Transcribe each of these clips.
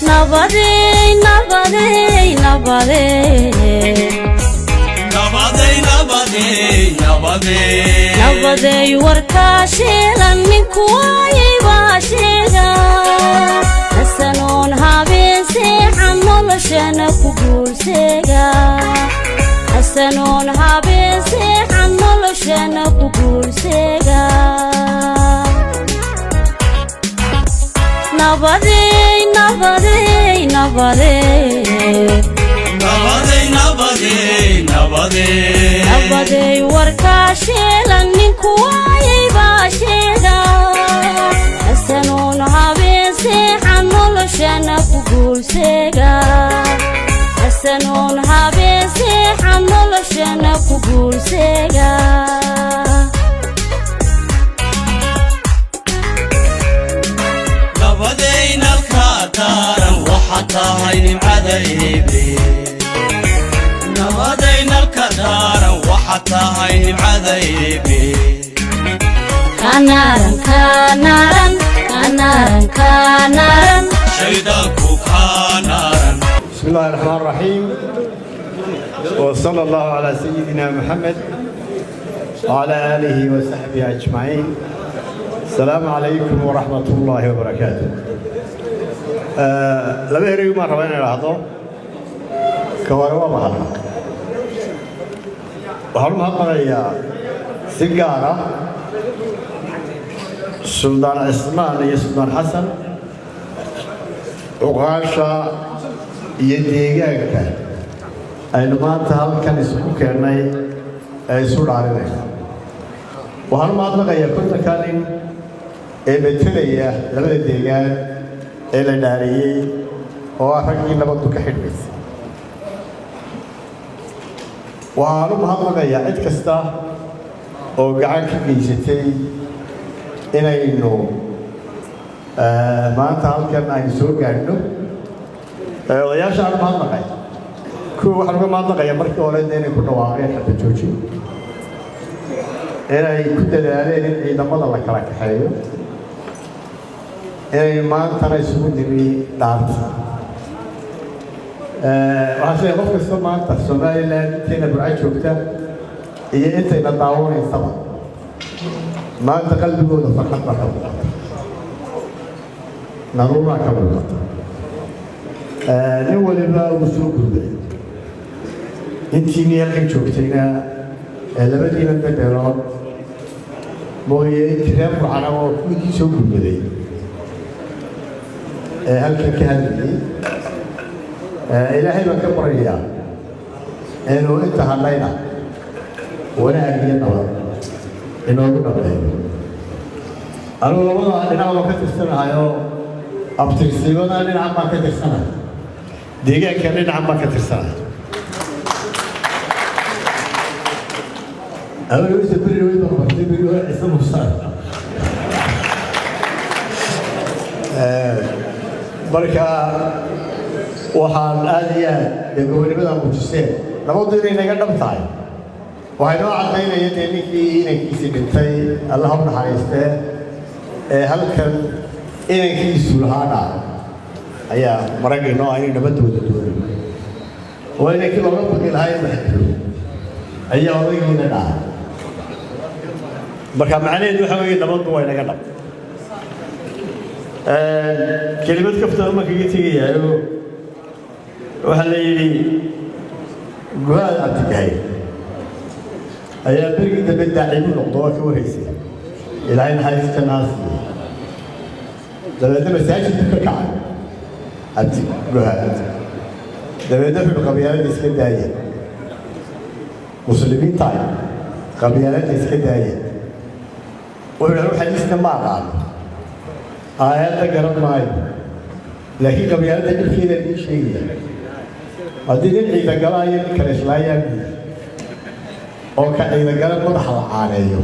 Nabaday, nabaday, nabaday. Nabaday, nabaday, nabaday. Nabaday, warkaa sheelan ninku waayay baa sheega hasanoon habeen seexan noloshana ku guulseega, hasanoon habeen seexan noloshana ku guulseega. Nabaday, nabaday, nabaday. Nabaday, nabaday, nabaday. Nabaday, warkaa sheelan ninku waayay baa sheega hasanoon habeen seexan noloshana ku guulseega, hasanoon habeen seexan noloshana ku guulseega. Nabaday, nalka taaran waxa tahay nimcada Eebe. Nabaday, nalka taaran waxa tahay nimcada Eebe. Kanaaran, kanaaran, kanaaran, kanaaran. Shaydaanku kaanaaran. بسم الله الرحمن الرحيم، وصلى الله على سيدنا محمد وعلى آله وصحبه أجمعين. السلام عليكم ورحمة الله وبركاته. Laba erey baan rabaa inaan idhaahdo. Ka hore waa mahadnaq. Waxaan u mahadnaqayaa si gaar ah Suldaan Cismaan iyo Suldaan Xasan, cuqaasha iyo deegaanka aynu maanta halkan isugu keennay ee isu dhaarinayna. Waxaan u mahadnaqayaa 50-ka nin ee metelaya labada deegaan ee la dhaariyey oo ah raggii nabaddu ka xidhmaysay. Waxaan u mahadnaqayaa cid kasta oo gacan ka geysatay inaynu maanta halkan aynu soo gaadhno. Odayaasha aan u mahadnaqay kuwa, waxaan uga mahadnaqayaa markii hore de inay ku dhawaaqeen xabad joojin, inay ku dadaaleen in ciidamada la kala kaxeeyo, inay maantana isugu nimi dhaarta. Waxaan sheegay qof kasta maanta Somaliland, intayna Burco joogta iyo intayna daawanaysaba, maanta qalbigooda farxad baa ka muuqata, naruuraa ka muuqata. Nin waliba wuu soo gurday. Intiinii halkan joogtayna ee labadiina bedelood mooye, intii reer Burcana oo kuwii soo gurmaday ee halkan ka hadlayay. Ilaahay baan ka baryayaa inuu inta hadhayna wanaag iyo nabad inoogu dhameeyo. Anugu labada dhinac baan ka tirsanahay oo abtirsiibada dhinacan baan ka tirsanahay, deegaanka dhinacan baan ka tirsanahay. Anigu isa beri weyn baan bartay, beri hore Ciise Muusaan. Marka waxaan aada iyo aad dee gobonimada muujiseen, nabaddu inay naga dhab tahay waxay noo caddaynaya dee ninkii inankiisii dhintay, Allah u naxariistee, ee halkan inankiisu lahaa dhaca ayaa marag inoo ah inay nabadda wada doonayo, oo inankii looga baqi lahaa in wax dilo ayaa odaygiina dhacay. Marka macnaheedu waxa weeye nabaddu waa inaga dhab. Kelimad kaftan uma kaga tegayaayo. Waxaa la yidhi Gohaad Cabdigahay ayaa berigii dambe daacibu noqdo, waa ka warhaysay, Ilaahay naxariista naa siiyey. Dabeedna masaajid buu ka kacay Cabdi Gohaad. Dabeedna wuxuu qabyaalada iska daaya, muslimiinta qabyaalada iska daaya. Wuxuu yidhi xadiisna ma aqaano, aayadda garan maayo, laakiin qabyaalada dhibkeeda idiin sheegaya. Haddii nin ciidagala iyo nin kale islaayaan buuri oo ka ciidagala madaxa la caaneeyo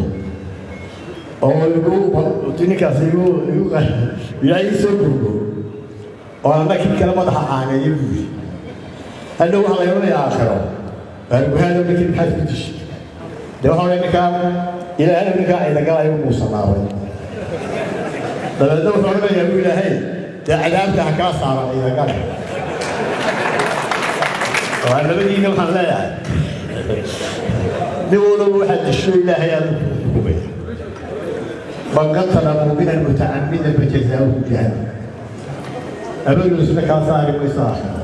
oo igu ninkaas igu igu ilaahay ii soo gurgo oo anna kii kale madaxa caaneeyo buuri, hadhow waxaa la odhanayaa aakhiro, waarguhaado ninkii maxaad ku dishay? Dee waxaa odhanaya ninkaa Ilaahay ninkaa ciidagala igu muusanaabay. Dabeedna wuxuu odhanayaa buu Ilaahay Dee cadaabta ha kaa saara Ciidagale. Waa labadiina. Waxaan leeyahay, nin walba waxaad disho Ilaahay aad ku xukumaya. من قتل مؤمنا متعمدا فجزاؤه جهنم. Abagiisuna kaa saari mayso aakhira,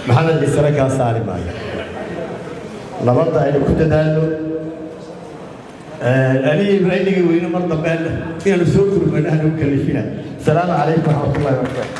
Maxamed Ciisena kaa saari maayo. Nabadda aynu ku dadaalno. Aniga Ibraahim weyne mar dambe inaanu soo gurmano hanagu kalifina. Asalaamu calaykum waraxmatullahi wabarakaatu.